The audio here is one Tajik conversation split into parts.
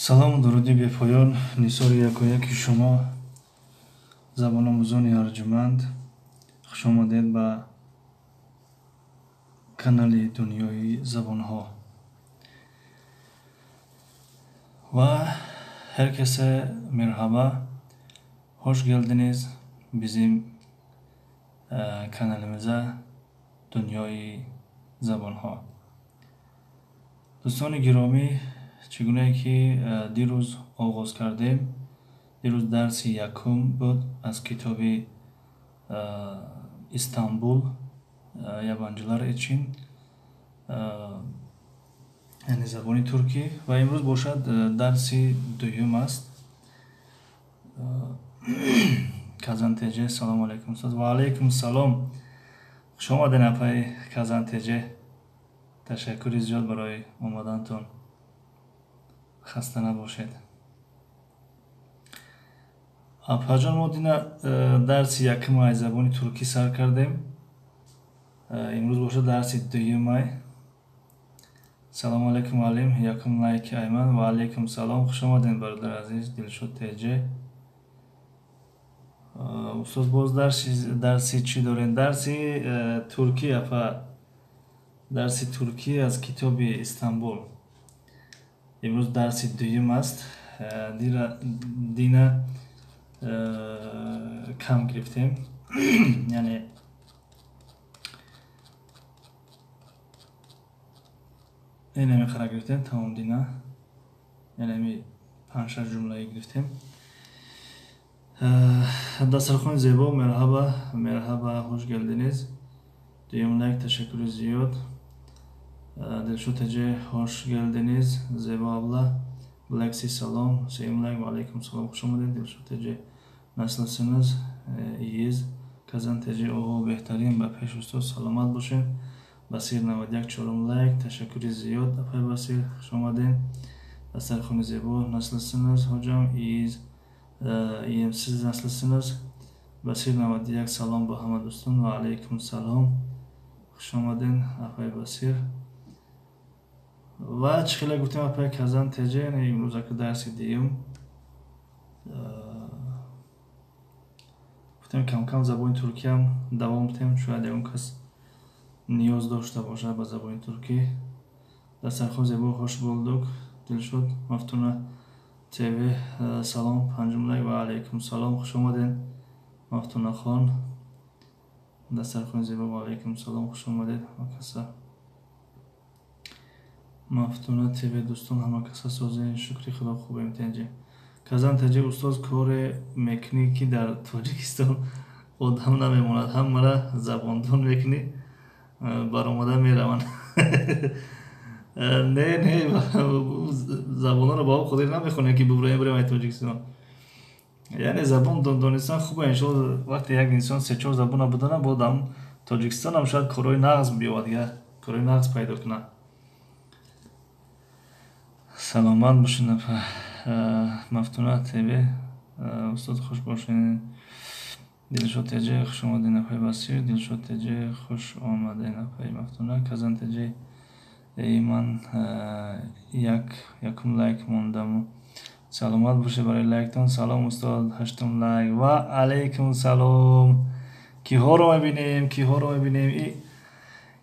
Салому дуруди бепоён нисори якояки шумо, забономӯзони арҷуманд. Хуш омадед ба канали Дунёи забонҳо. Ва herkese merhaba. Hoş geldiniz bizim kanalımıza Дунёи забонҳо. Дӯстони гиромӣ, чӣ гунае ки дирӯз оғоз кардем, дирӯз дарси якум буд аз китоби Истанбул yabancılar için, яъне забони туркӣ, ва имрӯз бошад дарси дуюм аст. Казан ТЖ, салому алайкум устод. Ва алайкум салом. Хуш омадед, апаи Казан ТЖ. Ташаккури зиёд барои омадантон. Хаста набошед. Апаҷон, мо дина дарси якумай забони туркӣ сар кардем. Имрӯз бошад дарси дуюмай. Салому алайкум, муаллим. Якум лайки Айман. Ва алайкум салом. Хуш омадед, бародари азиз Дилшод ТЖ. Устоз, боз дарси чӣ дорем? Дарси туркӣ, апа. Дарси туркӣ аз китоби Истанбул. Имрӯз дарси дуюм аст. Дина кам гирифтем. Яъне инами қара гирифтем, тамом дина. Яъне ами панҷ-шаш ҷумлае гирифтем. Дастархони зебо, мерҳаба, мерҳаба, хуш geldiniz. Дуюм лайк, ташаккури зиёд. Дилшод ТЖ, хош geldiniz. Зебо абла. Black салом. Сеюм лайк, ва алайкум салом, хуш омадед. Дилшод ТЖ, nasılsınız? İyiyiz. Казан ТЖ, оҳо, беҳтарин, ба пеш устод, саломат бошед. Басир 91, чорум лайк, ташаккури зиёд, апай Басир, хуш омадед. Дастархони зебо, nasılsınız hocam? İyiyiz. İyiyim, siz nasılsınız? Басир 91, салом ба ҳама дӯстон. Ва алайкум салом. Хуш омадед, апай Басир. Ва чӣ хеле гуфтем, апай Казан ТЖ, имрӯз ака дарси дуюм. Гуфтем кам-кам забони туркиам давом диҳем, шояд ягон кас ниёз дошта бошад ба забони туркӣ. Дастархон зебо, хош bulduk. Дилшод Мафтуна ТВ, салом, панҷум лайк, ва алайкум салом, хуш омадед Мафтунахон. Дастархони зебо, ва алайкум салом, хуш омадед ҳамакаса. Мафтуна ТВ, дӯстон ҳамакаса созен, шукри Худо хубем тенҷи. Казан ТЖ, устоз, коре мекунӣ ки дар Тоҷикистон одам намемонад, ҳамара забондон мекунӣ, баромада мераванд. Не, не, забонҳоро ба об қодир намехонем ки бубуроем бирем ай Тоҷикистон. Яъне забон донистан хубе, иншоалло вақте як инсон се-чор забона бидонад, бо дар Тоҷикистонам шояд корҳои нағз биёбад, корҳои нағз пайдо кунад. Саломат бошед, апа. Мафтуна ТВ, устод хуш бошед. Дилшод ТЖ, хуш омадед, апаи Басир. Дилшод ТЖ, хуш омадед, апаи Мафтуна. Казан ТЖ, эй ман якум лайк мондам. Саломат бошед барои лайктон. Салом устод, ҳаштум лайк. Ва алайкум салом. Киҳоро мебинем, киҳоро мебинем?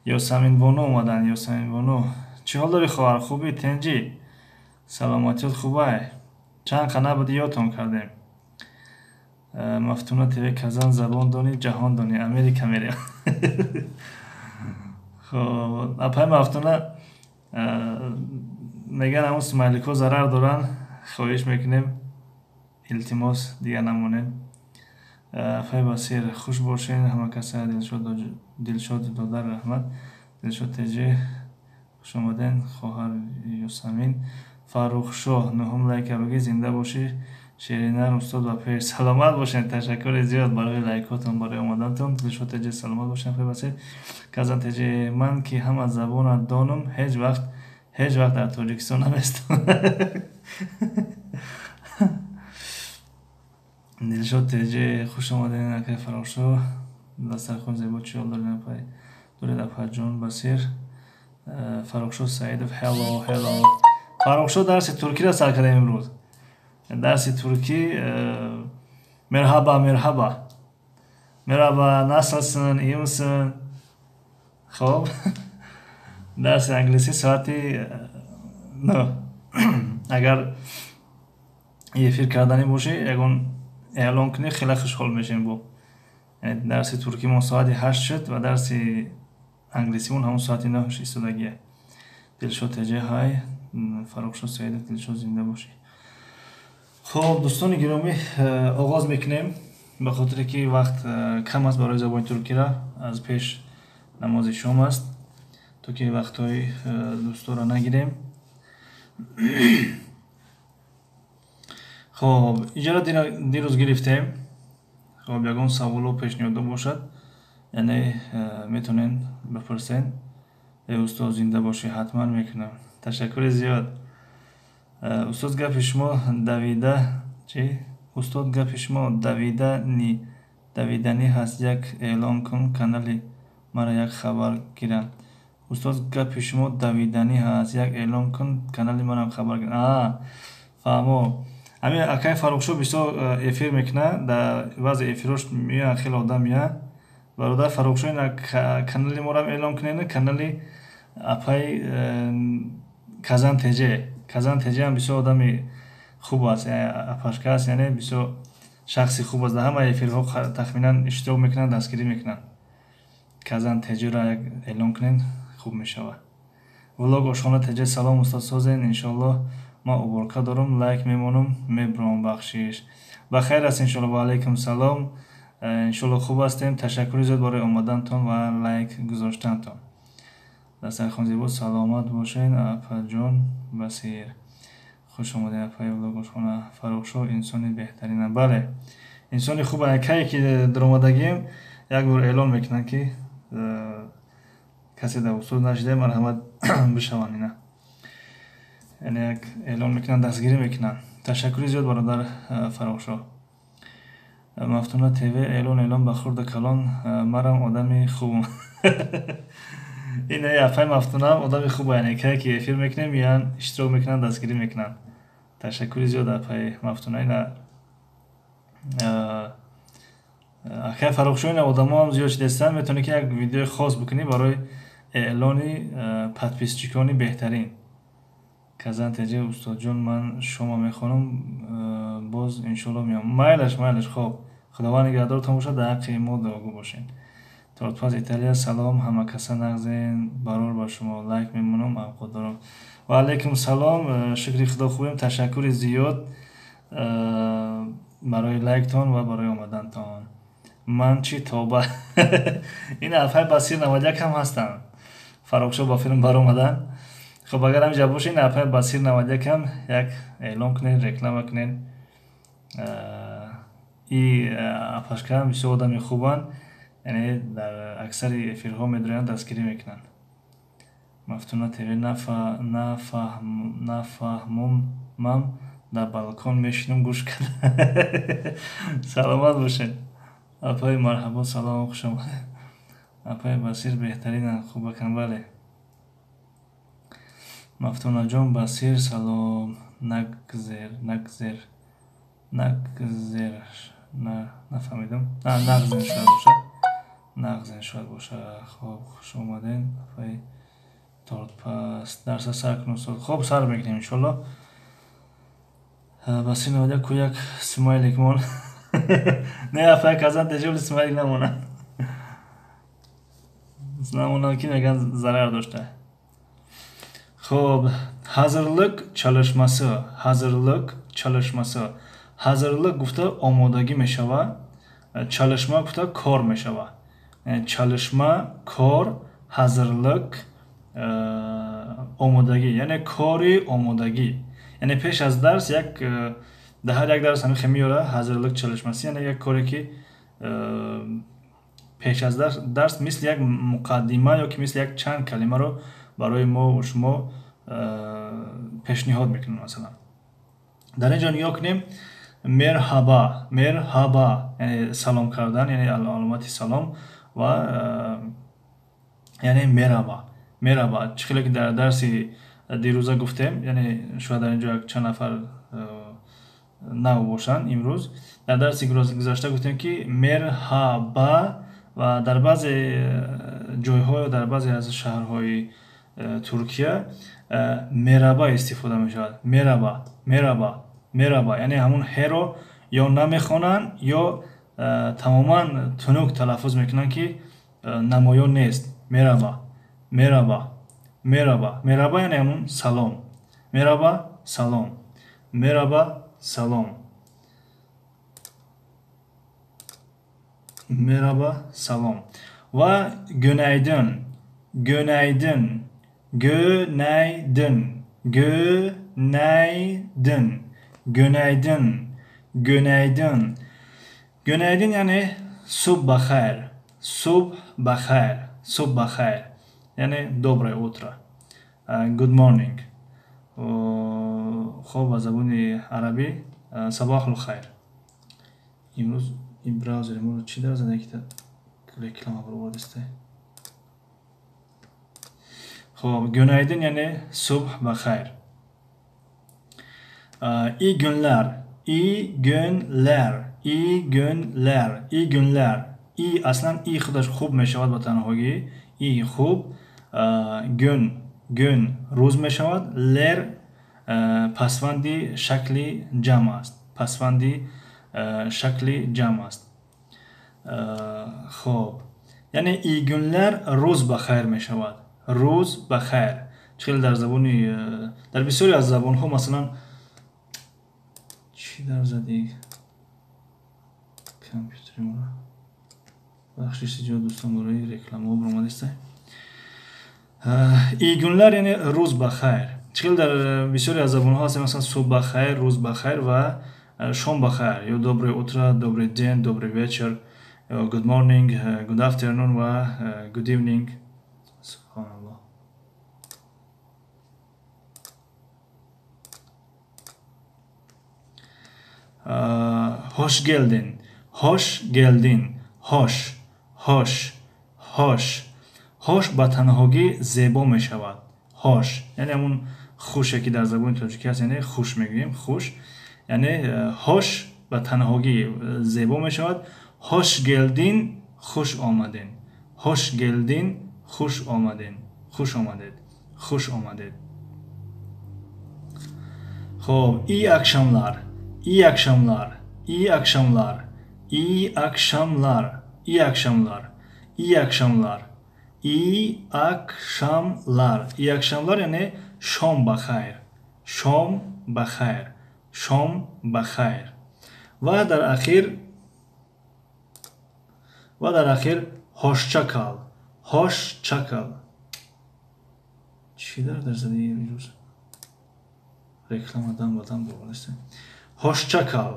Ёсамин бону омаданд, Ёсамин бону. Чӣ ҳол дорӣ, хоҳар? Хубӣ, тенҷӣ? Саломатиёт хубай? Чанд қа набуди, ёдтон кардем. Мафтуна ТВ, Казан забон донӣ, ҷаҳон донӣ, Америка мерем. Хоб, апай Мафтуна, мегӯянд ҳамун смайликҳо зарар доранд, хоҳиш мекунем, илтимос, дигар намонем. Апай Басир, хуш бошед, ҳамакаса. Дилшод додар, раҳмат. Дилшод ТЖ, хуш омадед, хоҳар Ёсамин. Фаррухшоҳ, нуҳум лайка бигӣ, зинда бошӣ, ширинар устод ва пеш. Саломат бошед, ташаккури зиёд барои лайкотон, барои омадантон. Дилшод ТЖ, саломат бошед, апай Басир. Казан ТЖ, ман ки ҳама забонат донам, ҳеҷ вақт, ҳеҷ вақт дар Тоҷикистон наместам. Дилшод ТЖ, хуш омадед, акай Фаррухшоҳ. Дастархон зебо, чӣ ҳол доред, апай? Доред, апаҷон Басир. Фаррухшоҳ Саидов, hello, hello. Фаррухшо, дарси туркиро сар кардем имрӯз. Дарси туркӣ, merhaba, merhaba, merhaba, nasılsın, iyi misin? Хоб, дарси англисӣ соати 9. Агар эфир карданӣ бошӣ, ягон эълон кунӣ, хеле хушҳол мешем. Бо дарси туркимон соати 8 шуд ва дарси англисимон ҳамон соати 9 истодагия. Дилшод теҷе, ҳай. Фаррухшо Саидов, Дилшод, зинда бошӣ. Хоб, дӯстони гиромӣ, оғоз мекунем, ба хотире ки вақт кам аст барои забони туркира, аз пеш намози шом аст, то ки вақтҳои дӯстора нагирем. Хоб, иҷора дирӯз гирифтем. Хоб, ягон саволу пешниҳодо бошад, яъне метавонед бипурсед. Э, устод, зинда бошӣ, ҳатман мекунам. Ташаккури зиёд. Устод, гапи шумо давида чи? Устод, гапи шумо давиданӣ ҳаст, як эълон кун, канали мара як хабар гирам. Устод, гапи шумо давиданӣ ҳаст, як эълон кун, канали марам хабар гирам. Фаҳмо. Ҳамин акай Фаррухшо бисёр эфир мекунад, дар баъзе эфирош меоянд, хеле одам меояд. Бародар Фаррухшо, ина канали морам эълон кунед, канали апай Казан Теҷе. Казан Теҷе ҳам бисёр одами хуб аст, апашка аст, яъне бисёр шахси хуб аст. Дар ҳама эфирҳо тахминан иштирок мекунанд, дастгирӣ мекунанд. Казан Теҷеро як эълон кунед, хуб мешавад. Влог ошхона Теҷе, салом, устод, созен, иншоаллоҳ. Ман уборка дорам, лайк мемонам, мебурам, бахшиш. Ба хайр аст, иншоалло. Ва алайкум салом, иншоалло, хуб ҳастем. Ташаккури зиёд барои омадантон ва лайк гузоштантон. Дастархон зебо, саломат бошед, апаҷон Басир. Хуш омадед, апаи влог ошхона. Фаррухшо инсони беҳтарина. Бале, инсони хуб. Кае ки даромадагием, як бор эълон мекунанд, ки касе дар устод нашида, марҳамат бишаванд. Ина, яъне як эълон мекунанд, дастгирӣ мекунанд. Ташаккури зиёд, бародар Фаррухшо. Мафтуна ТВ, эълон, эълон ба хурду калон, марам одами хубам. Ин апай Мафтунаам одами хуба, яъне кае ки эфир мекунем, меянд, иштирок мекунанд, дастгирӣ мекунанд. Ташаккури зиёд, апай Мафтуна. Ина, акай Фаррухшо, ина одамоам зиёд шидастанд, метавонӣ ки як видеои хос бикунӣ барои эълони подписчикони беҳтарин. Казан Теҷе, устодҷон, ман шома мехонам, боз иншоалло меом. Майлаш, майлаш. Хоб, Худованд нигаҳдортон бошад, дар ҳаққи мо дуогӯ бошед. Тортпаз Италия, салом, ҳамакаса нағзен, барор ба шумо, лайк мемонам, авқот дорам. Ва алайкум салом, шукри Худо, хубем. Ташаккури зиёд барои лайктон ва барои омадантон. Ман чӣ, тоба. Ин апай Басир 91 ҳам ҳастанд. Фаррухшо ба филм баромаданд. Хоб, агар ҳамиҷа бошед, апай Басир 91 ҳам як эълон кунед, реклама кунед. И апашка бисёр одами хубанд, яъне дар аксари эфирҳо медароянд, дастгирӣ мекунанд. Мафтуна ТВ, нафаҳмумам, дар балкон мешинам гӯш карда. Саломат бошед, апаи. Марҳабо, салом, хуш омадед, апаи Басир. Беҳтаринанд, хубакан, бале. Мафтунаҷон, Басир, салом. Нагзер, нагзер, нагзер, нафаҳмидам. Нағзен шояд бошад, нағзен шояд бошад. Хоб, хуш омадед, апаи тортпаст. Дарса сар кун, устод. Хоб, сар мекунем, иншоалло. Басир 91 ку, як смайлик мон. Не, апай Казан тежоли смайлик намонад, намонад, ки меган зарар дошта. Хоб, hazırlık çalışması, hazırlık çalışması. Hazırlık гуфта омодагӣ мешава, çalışma гуфта кор мешава. Çalışma кор, hazırlık омодагӣ, яъне кори омодагӣ. Яъне пеш аз дарс як дар ҳар як дарс ҳамин хел меёра, hazırlık çalışması, яъне як коре ки пеш аз дарс, мисли як муқаддима ё ки мисли як чанд калимаро барои мо шумо пешниҳод мекунем. Масалан, дар ин ҷо нигоҳ кунем: merhaba, merhaba, яъне салом кардан, яъне аломати салом ва яъне merhaba, merhaba. Чӣ хеле ки дар дарси дирӯза гуфтем, яъне шояд дар ин ҷо чанд нафар нав бошанд имрӯз. Дар дарси гузашта гуфтем, ки мерҳаба ва дар баъзе ҷойҳо, дар баъзе аз шаҳрҳои Туркия мераба истифода мешавад. Мераба, мераба, мераба, яъне ҳамун ҳеро ё намехонанд, ё тамоман тунук талаффуз мекунанд, ки намоён нест. Мераба, мераба, мераба, мераба, яъне ҳамун салом. Мераба, салом, мераба, салом, мераба, салом. Ва гӯнайдин, гӯнайдин, гӯнайдин, гӯнайдин, гӯнайдин, гӯнайдин, гӯнайдин, яъне субҳ ба хайр, субҳ ба хайр, субҳ ба хайр, яъне доброе утро, good morning. Хоб, ба забони арабӣ сабоҳул хайр. Имрӯз ин браузери моро чӣ дар зада, ки реклама баровардиста? Хоб, гӯнайдин яъне субҳ ба хайр. И гунлар, и гунлар, и гунлар, и гунлар. И аслан и худаш хуб мешавад ба танҳогӣ. И хуб, гун, гун рӯз мешавад, лер пасванди шакли ҷамъ аст, пасванди шакли ҷамъ аст. Хоб, яъне и гунлар рӯз ба хайр мешавад. Рӯз ба хайр. Чӣ хеле дар забони, дар бисёре аз забонҳо, масалан, чӣ дар зади компютери моро? Бахшиши ҷо, дӯстон, барои рекламаҳо баромадиста. И гунлар яъне рӯз ба хайр. Чӣ хеле дар бисёре аз забонҳо ҳаст, масалан, субҳ ба хайр, рӯз ба хайр ва шом ба хайр, ё доброе утро, добрый день, добрый вечер, good morning, good afternoon ва good evening. Субҳаналлоҳ. Hoş geldin, hoş geldin, hoş, hoş, hoş. Hoş ба танҳогӣ зебо мешавад. Hoş яъне ҳамун хуше, ки дар забони тоҷикӣ ҳаст, яъне хуш мегӯем, хуш, яъне hoş ба танҳогӣ зебо мешавад. Hoş geldin, хуш омаден. Hoş geldin, хуш омаден, хуш омадед, хуш омадед. Хоб, iyi akşamlar, iyi akşamlar, iyi akşamlar, iyi akşamlar, iyi akşamlar, iyi akşamlar, iyi akşamlar, iyi akşamlar, яъне шом ба хайр, шом ба хайр, шом ба хайр. Ва дар ахир, ва дар ахир hoşça kal, hoşça kal. Чӣ дар зади имрӯз реклама дам ба дам бовариста? Hoşça kal,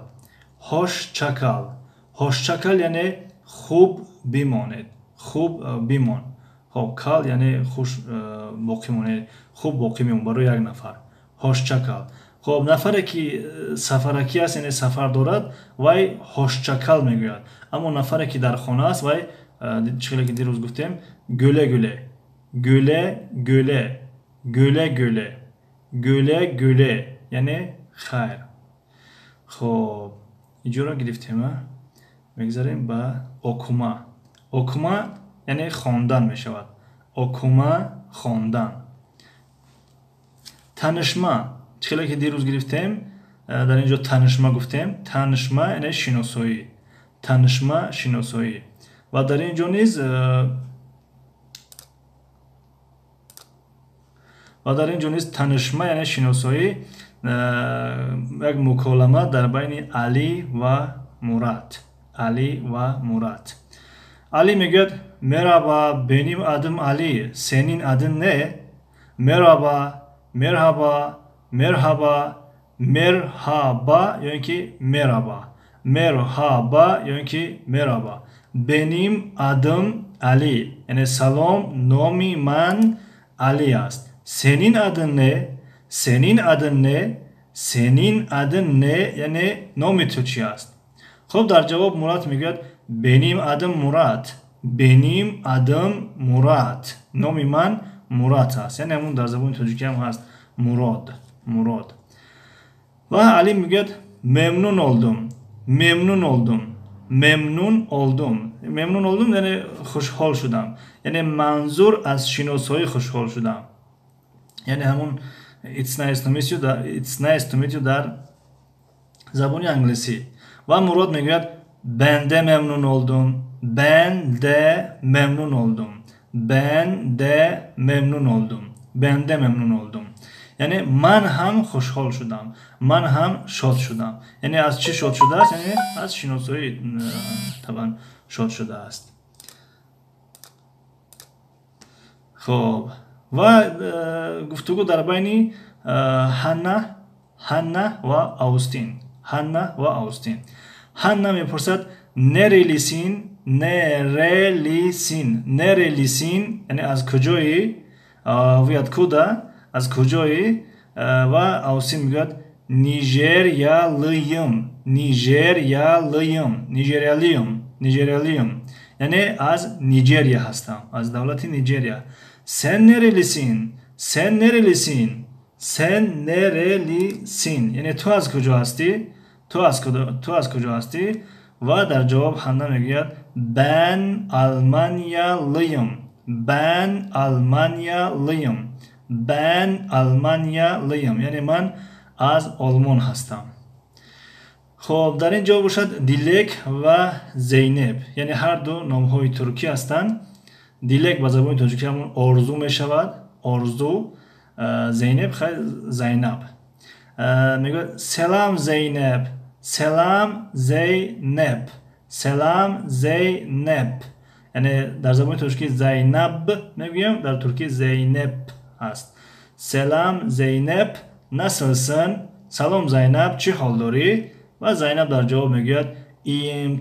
hoşça kal, hoşça kal, яъне хуб бимонед, хуб бимон. Хоб, kal яъне хуш боқӣ монед, хуб боқӣ мемон барои як нафар. Hoşça kal. Хоб, нафаре ки сафаракӣ аст, яъне сафар дорад, вай hoşça kal мегӯяд. Аммо нафаре ки дар хона аст, вай, чӣ хеле ки дирӯз гуфтем, güle güle, güle güle, güle güle, güle güle, яъне хайр. Хоб, инҷоро гирифтем, мегзарем ба okuma. Okuma яъне хондан мешавад. Okuma, хондан. Tanışma, чӣ хеле ки дирӯз гирифтем, дар ин ҷо tanışma гуфтем. Tanışma яъне шиносоӣ, tanışma, шиносоӣ. Ва дар ин ҷо низ, ва дар ин ҷо низ tanışma яъне шиносоӣ, як муколама дар байни Алӣ ва Мурат. Алӣ ва Мурат. Алӣ мегӯяд: Merhaba, benim adım Ali, senin adın ne? Merhaba, merhaba, merhaba, merhaba ё ин ки merhaba, merhaba ё ин ки merhaba. Benim adım Ali, яъне салом, номи ман Али аст. Senin adın ne? Senin adın ne? Senin adın ne? Яъне номи ту чӣ аст? Хуб, дар ҷавоб Мурат мегӯяд: Benim adım Murat, benim adım Murat, номи ман Мурат аст. Яъне ҳамун дар забони тоҷикӣ ҳам ҳаст, Мурод, Мурод. Ва Али мегӯяд: memnun oldum, memnun oldum, memnun oldum. Memnun oldum яъне хушҳол шудам, яъне манзур аз шиносоӣ хушҳол шудам, яъне ҳамун it's nice to meet you, it's nice to meet you дар забони англисӣ. Ва Мурод мегӯяд: ben de memnun oldum, ben de memnun oldum, ben de memnun oldum, ben de memnun oldum. Яъне ман ҳам хушҳол шудам, ман ҳам шод шудам. Яъне аз чӣ шод шудааст? Яъне аз шиносоӣ табан шод шудааст. Хоб, ва гуфтугӯ дар байни Ҳанна, Ҳанна ва Аустин, Ҳанна ва Аустин. Ҳанна мепурсад: nerelisin, nerelisin, nerelisin, яъне аз куҷоӣ? Вы откуда? Аз куҷоӣ? Ва Аустин мегӯяд: Нижериялыйм, Нижериялыйм, Нижериялыйм, Нижериялыйм, яъне аз Нижерия ҳастам, аз давлати Нижерия. Sen nerelisin, sen nerelisin, sen nerelisin, яъне ту аз куҷо ҳастӣ? Ту аз куҷо ҳастӣ? Ва дар ҷавоб Ҳанна мегӯяд: ben Almanyalıyım, ben Almanyalıyım, ben Almanyalıyım, яъне ман аз Олмон ҳастам. Хоб, дар ин ҷо бошад Дилек ва Зейнеб, яъне ҳар ду номҳои туркӣ ҳастанд. Дилек ба забони тоҷикӣ ҳамон орзу мешавад, орзу. Зейнеб хай Зайнаб. Мегӯяд: селам Зейнеб, селам Зейнеб, селам Зейнеб, яъне дар забони тоҷикӣ Зайнаб мегӯем, дар туркӣ Зейнеб аст. Селам Зейнеб, nasılsın? Салом Зайнаб, чӣ ҳол дорӣ? Ва Зайнаб дар ҷавоб мегӯяд: iyiyim,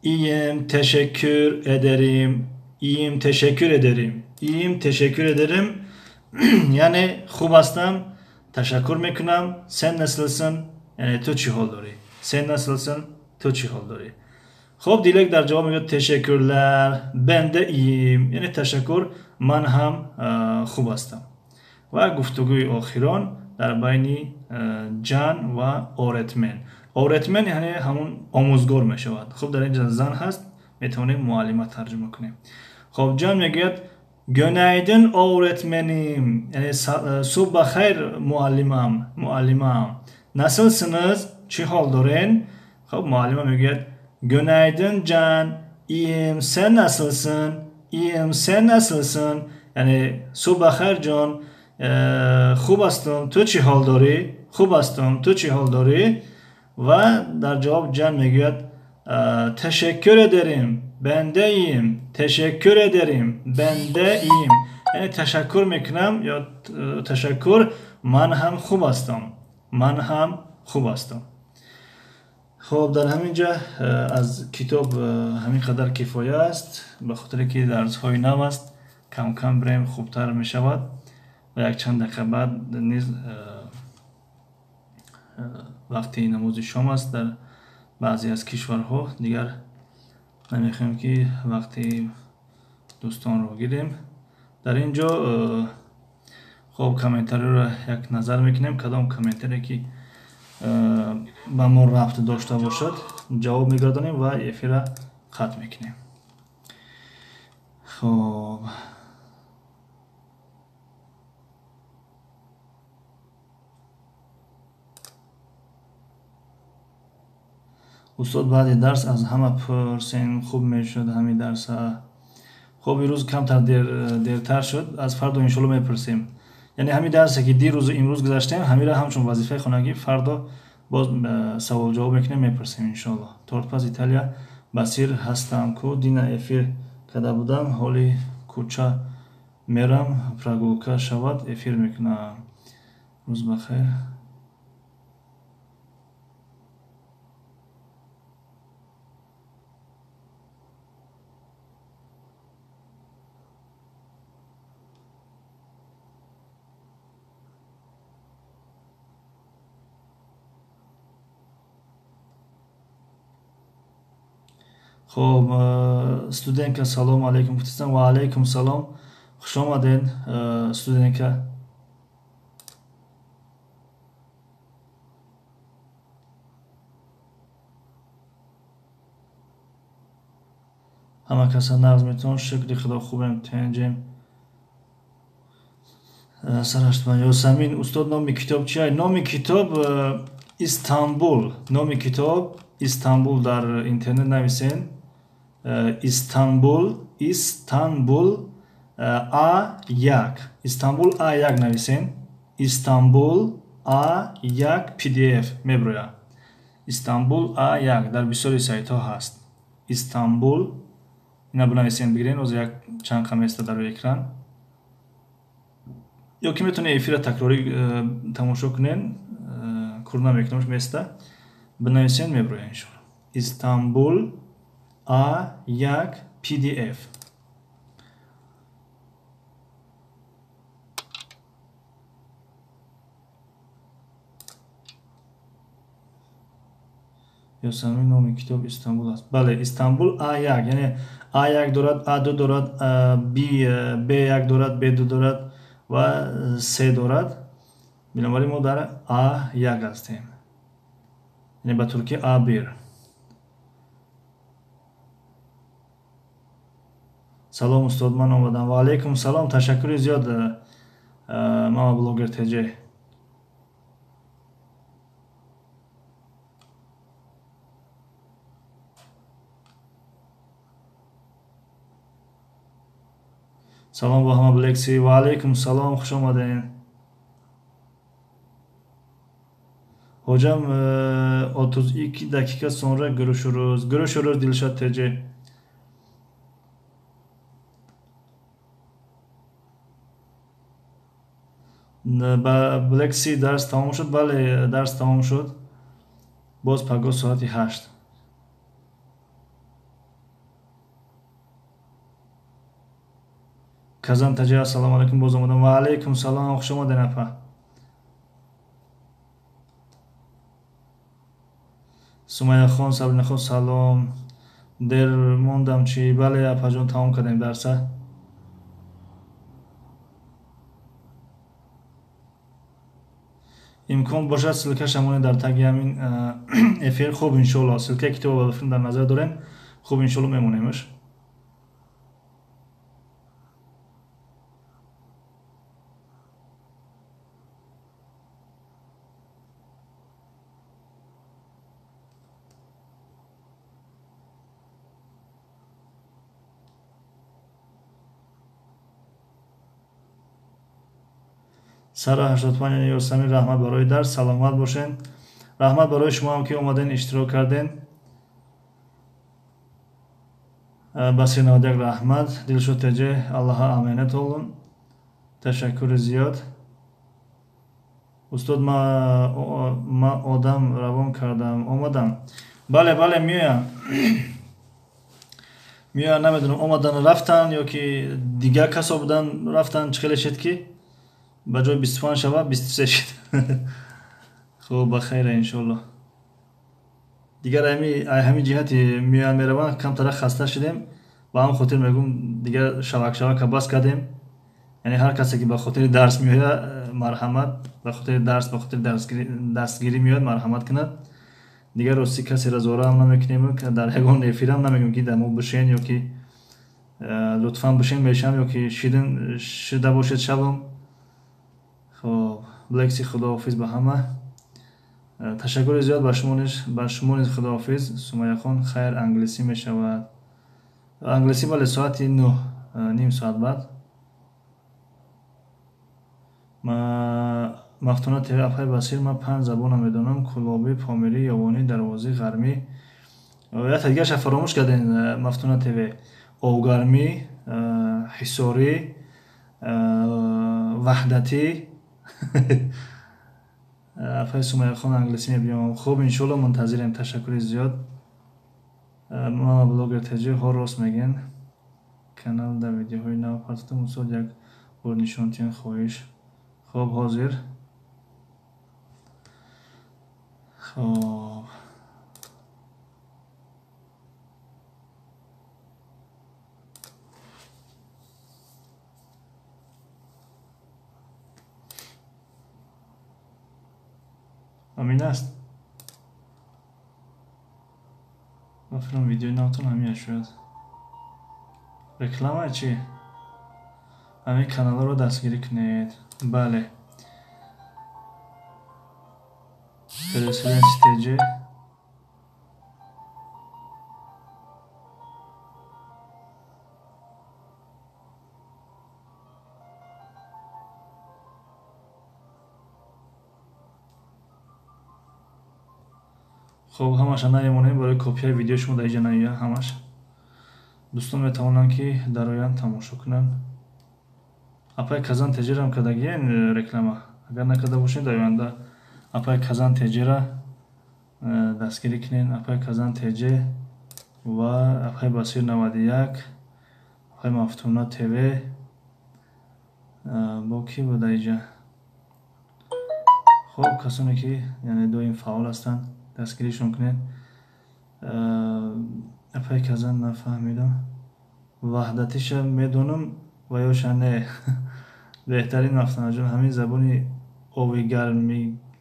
iyiyim, teşekkür ederim, iyiyim, teşekkür ederim, iyiyim, teşekkür ederim, яъне хуб ҳастам, ташаккур мекунам. Sen nasılsın? Яъне ту чӣ ҳол дорӣ? Sen nasılsın? Ту чӣ ҳол дорӣ? Хоб, Дилек дар ҷавоб мегӯяд: teşekkürler, ben de iyiyim, яъне ташаккур, ман ҳам хуб ҳастам. Ва гуфтугӯи охирон дар байни Ҷан ва öğretmen. Öğretmen яъне ҳамун омӯзгор мешавад. Хуб, дар ин ҷо зан ҳаст, метавонем муаллима тарҷума кунем. Хоб, Ҷан мегӯяд: günaydın öğretmenim, яъне субҳ ба хайр муаллимам, муаллимам. Nasılsınız? Чӣ ҳол дорен? Хоб, муаллима мегӯяд: günaydın Can, iyiyim, sen nasılsın? Iyiyim, sen nasılsın? Яъне субҳ ба хайр ҷон, хуб ҳастам, ту чӣ ҳол дорӣ? Хуб ҳастам, ту чӣ ҳол дорӣ? Ва дар ҷавоб Ҷан мегӯяд: teşekkür ederim, ben de iyiyim, teşekkür ederim, ben de iyiyim, яъне ташаккур мекунам ё ташаккур, ман ҳам хуб ҳастам, ман ҳам хуб ҳастам. Хоб, дар ҳамин ҷа аз китоб ҳамин қадар кифоя аст, ба хотире ки дарсҳои нав аст, кам-кам бирем хубтар мешавад ва якчанд дақиқа баъд низ вақти намози шом аст дар баъзе аз кишварҳо. Дигар намехоҳем ки вақти дӯстонро гирем. Дар ин ҷо хоб комментариро як назар мекунем, кадом комментаре ки ба мо рабт дошта бошад ҷавоб мегардонем ва эфирра қатъ мекунем. Хоб, устод, баъди дарс аз ҳама пурсем, хуб мешуд ҳамин дарса. Хоб, имрӯз камтар дертар шуд, аз фардо иншоалло мепурсем. Яъне ҳамин дарсе ки дирӯзу имрӯз гузаштем, ҳаминро ҳамчун вазифаи хонагӣ фардо боз саволҷавоб мекунем, мепурсем иншоалло. Тортпаз Италия Басир ҳастам ку дина эфир карда будам, ҳоли кӯча мерам, прогулка шавад, эфир мекунам. Рӯз бахайр. Хоб, студентка, салом алейкум гуфтистам. Ва алейкум салом, хуш омадед, студентка. Ҳама каса нағз метавон, шукри Худо, хубем, тенҷем. Сараштман Ёсамин, устод, номи китоб чи? Номи китоб Истанбул. Номи китоб Истанбул, дар интернет нависен. Истанбул, Истанбул А1. Истанбул А1 нависен. Истанбул А1 PDF меброяд. Истанбул А1 дар бисёри сайтҳо ҳаст. Истанбул ина бинависен, бигирен, оз як чанд қам места дар рӯи экран. Ё ки метавонед эфира такрорӣ тамошо кунен, кур намекунамш места. Бинависен, меброяд иншоалло. Истанбул А1 PDF. Ёсамин, номи китоб Истанбул аст. Бале, Истанбул А1, яъне А1 дорад, А2 дорад, Б1 дорад, Б2 дорад ва С дорад. Бинобар ин мо дар А1 ҳастем. Яъне ба туркӣ А1. Салом устод, ман омадам. Ва алейкум салом, ташаккури зиёд, мама блогер ТЖ. Салом ба ҳама Блекси. Ва алейкум салом, хуш омадед. Hocam, 32 dakika sonra görüşürüz. Görüşürüz Dilşad TC. Ба Блекси дарс тамом шуд? Бале, дарс тамом шуд. Боз пагоҳ соати 8. Казан ТЖ, ассалому алайкум, боз омадам. Ва алайкум салом, хуш омадед апа. Сумайяхон, Сабринахон, салом. Дер мондам чӣ? Бале, апаҷон, тамом кардем дарса. Имкон бошад, ссылкаша монед дар таги ҳамин эфир. Хуб, иншоалло, ссылкаи китобро ба филм дар назар дорем. Хуб, иншоалло, мемонемш. Сара 85 Ёсамин, раҳмат барои дарс, саломат бошен. Раҳмат барои шумо ҳам, ки омаден, иштирок карден. Басир 91 раҳмат. Дилшод ТЖ, Аллоҳа амонат олун. Ташаккури зиёд. Устод, ма одам равон кардам, омадам. Бале, бале, меоям. Меоям, намедонам, омадан рафтан ё ки дигар касо будан рафтан, чӣ хеле шед ки ба ҷои 25 шава 23 шид. Хуб, ба хайра иншоалло. Дигар ҳами ҷиҳати меоянд мераванд, камтара хаста шудем. Ба ҳам хотир мегӯм, дигар шавак шавака бас кардем. Яъне ҳар касе ки ба хотири дарс меояд, марҳамат, ба хотири дарс, ба хотири дарсгирӣ меояд, марҳамат кунад. Дигар рости касеро зораам намекунем, дар ягон эфирам намегӯем ки дар мо бишен ё ки лутфан бишен мешам ё ки шидин шида бошед шавам. Хоб, Блекси, худоҳофиз ба ҳама. Ташаккури зиёд ба шумо низ, ба шумо низ худоҳофиз. Сумайяхон, хайр, англисӣ мешавад. Англисӣ бале, соати 9, ним соат баъд. Мафтуна ТВ, апай Басир, ман 5 забона медонам: кулобӣ, помирӣ, ёвонӣ, дарвозӣ, ғармӣ. Як дигарша фаромӯш кардем, Мафтуна ТВ. Овгармӣ, ҳисорӣ, ваҳдатӣ. Апай Сумайяхон, англисӣ мебиём. Хуб, иншоалло, мунтазирем. Ташаккури зиёд. Мама блогер ТЖ, ҳо, рост мегӯен. Канал дар видеоҳои нав партотам, устод, як бор нишон тиҳен, хоҳиш. Хуб, ҳозир. Хуб. Ҳамин аст. Ба фикрам, видеои навтон ҳамин аст шояд. Реклама чи? Ҳамин каналҳоро дастгирӣ кунед. Бале. Переселенец ТЖ. Хоб, ҳамаша наемонем, барои копияи видеои шумо дар иҷа наояд ҳамаш. Дӯстон метавонанд, ки дароянд, тамошо кунанд. Апай Казан ТЖрам кардагиен реклама. Агар накарда бошед, дар оянда апай Казан ТЖра дастгирӣ кунед. Апай Казан ТЖ ва апай Басир 91, апай Мафтуна ТВ. Бо кӣ буда иҷа? Хоб, касоне ки яъне доим фаъол ҳастанд, дастгиришон кунед. Апай Казан нафаҳмидам. Ваҳдатиша медонам ва ёша не. Беҳтарин, Мафтунаҷон, ҳамин забони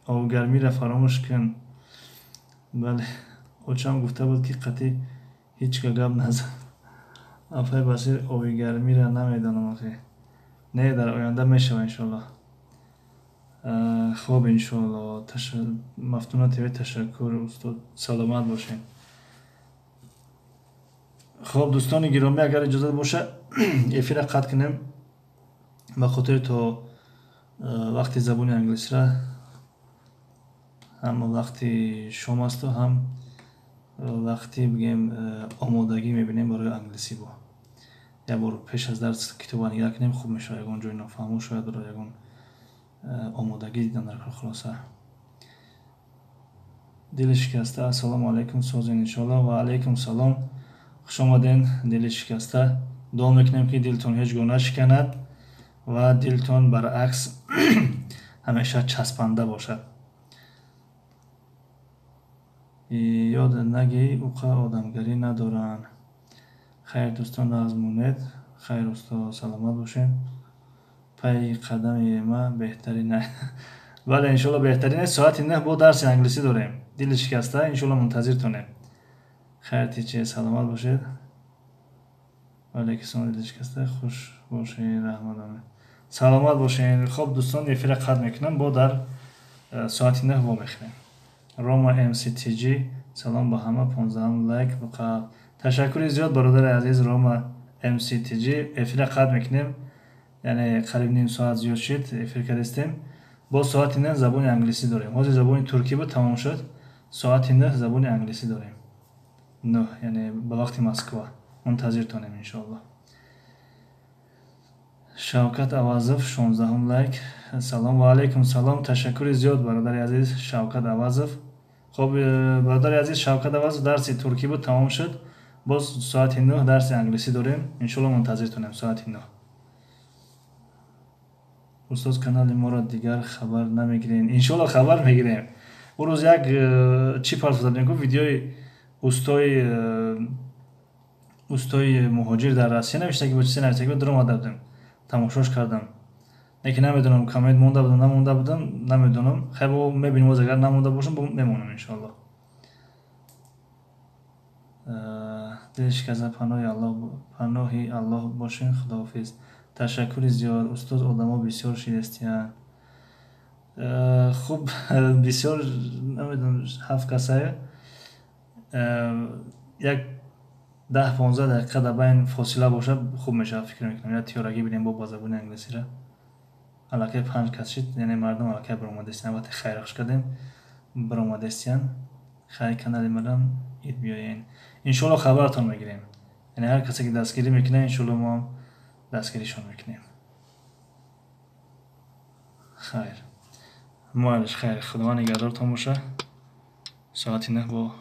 овгармиро фаромӯш кун. Бале, очам гуфта буд, ки қатъи ҳеҷ ка гап назан. Апай Басир, овигармиро намедонам охи. Не, дар оянда мешава, иншоаллоҳ. Хоб, иншоаллоҳ. Мафтуна ТВ, ташаккур, устод, саломат бошед. Хоб, дӯстони гиромӣ, агар иҷозат боша, эфира қатъ кунем, ба хотири то вақти забони англисира ҳам вақти шом асту, ҳам вақти, бигем, омодагӣ мебинем барои англисӣ. Бо як бор пеш аз дарс китоба нигаҳ кунем, хуб мешавад. Ягон ҷои нофаҳмо шояд барои ягон омодагӣ дидан дар кор. Хулоса, дили шикаста, ассалому алайкум, созен иншоаллоҳ. Ва алайкум салом, хуш омаден, дили шикаста. Дуо мекунем, ки дилтон ҳеҷ гоҳ нашиканад ва дилтон баръакс ҳамеша часпанда бошад. Ёд нагӣ, уқа одамгарӣ надоранд. Хайр, дӯстон, нағз монед. Хайр, усто, саломат бошед. Пайи қадами ма беҳтарин. Бале, иншоалло, беҳтарин аст. Соати 9 бо дарси англисӣ дорем, дили шикаста, иншоалло, мунтазиртонем. Хайр, тиче, саломат бошед. Ваалайкум, дили шикаста, хуш бошед, раҳмат, саломат бошед. Хоб, дӯстон, эфира қатъ мекунам, бо дар соати 9 вомехӯрем. Рома МСТГ, салом ба ҳама, 15-ум лайк буқаб. Ташаккури зиёд, бародари азиз Рома МСТГ. Эфира қатъ мекунем, яъне қариб ним соат зиёд шид эфир кардистем. Боз соати 9 забони англисӣ дорем. Ҳозир забони туркӣ буд, тамом шуд. Соати 9 забони англисӣ дорем, 9, яъне ба вақти Москва. Мунтазиртонем, иншоаллоҳ. Шавкат Авазов, 16-ум лайк. Салом, ва алайкум салом, ташаккури зиёд, бародари азиз Шавкат Авазов. Хоб, бародари азиз Шавкат Авазов, дарси туркӣ буд, тамом шуд. Боз соати 9 дарси англисӣ дорем, иншоалло, мунтазиртонем соати 9. Устоз, канали моро дигар хабар намегирем? Иншоалло, хабар мегирем. Ӯ рӯз як чӣ партофта будем, ку видеои устои муҳоҷир дар Россия навиштаги буд, чизе навиштаги буд, даромада будем, тамошош кардам, лекин намедонам, коммент монда будам, намонда будам, намедонам. Хайр, бо мебинем, боз агар намонда бошам, мемонам, иншоалло. Дили шикаста, паноҳи Аллоҳ бошен, худоҳофиз. Ташаккури зиёд, устоз. Одамо бисёр шидастиянд. Хуб, бисёр намедонам, ҳафт касае. Як 10-15 дақиқа дар байн фосила бошад, хуб мешавад, фикр мекунам. Я тиёрагӣ бинем бо ба забони англисира. Аллакай панҷ кас шид, яъне мардум аллакай баромадастиян. Вақте хайрахуш кардем, баромадастиян. Хайр, канали марам ид биёен, иншоалло, хабаратон мегирем. Яъне ҳар касе ки дастгирӣ мекунад, иншоалло, мо ҳам дастгиришон мекунем. Хайр, муаллиш, хайр, Худованд нигаҳдортон боша. Соати 9 бо.